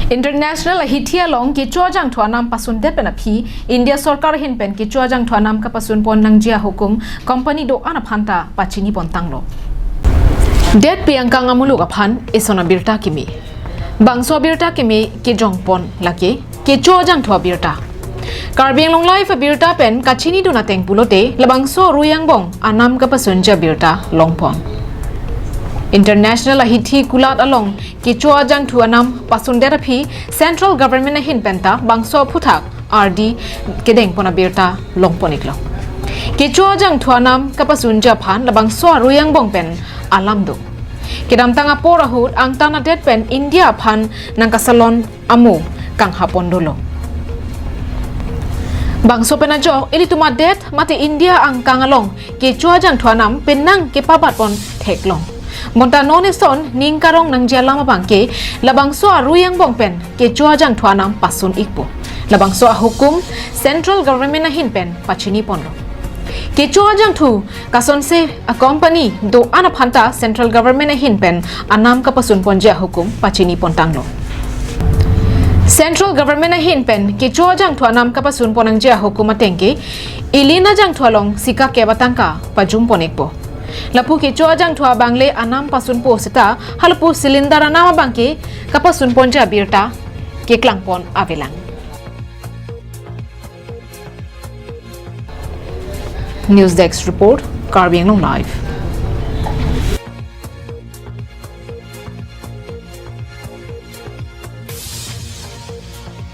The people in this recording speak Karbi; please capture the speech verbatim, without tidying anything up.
International ahithi along kecho ajangthu anam pasundet pen aphi India sorkar ahin pen kecho ajangthu anam kapasun pon nangji ahukum company do-an aphan ta pachini pon tanglo. Detpi angkang amuluk aphan eson abirta kimi. Bangso abirta kimi kejong pon lake kecho ajangthu abirta. Karbi Anglong Live abirta pen kachini dun ateng pulote labangso arui angbong anam kapasunji abirta long pon. International ahithi kulat along kecho ajangthu anam pasundet aphi central government ahin pen ta bangso aphuthak ardi kedeng pon abirta long pon iklo. Kecho ajangthu anam kapasunji aphan labangso arui angbong pen alam do. Kedamtang apor ahut angtan adet pen India aphan nangkasalon amo kanghapon dolo. Bangso pen ajok ilitum adet mate India angkang along kecho ajangthu anam penang kepabat pon theklong. Bonta non eson ning karong nangji alam abangke labangso arui angbong pen kecho ajangthu anam pasun ikpo. Labangso ahukum central government ahin pen pachini ponlo. Kecho ajangthu kasonse acompany do-an aphan ta central government ahin pen anam kapasun ponji ahukum pachini pon tanglo. Central government ahin pen kecho ajangthu anam kapasun pon nangji ahukum atengke ilin ajangthu along sikakep atangka pajum pon ikpo. Lapu kecho ajangthu abang le anam pasunpo seta halapu cylinder anam abangke kapasun ponji abirta keklang pon avelang. News Desk Report, Karbi Anglong Live.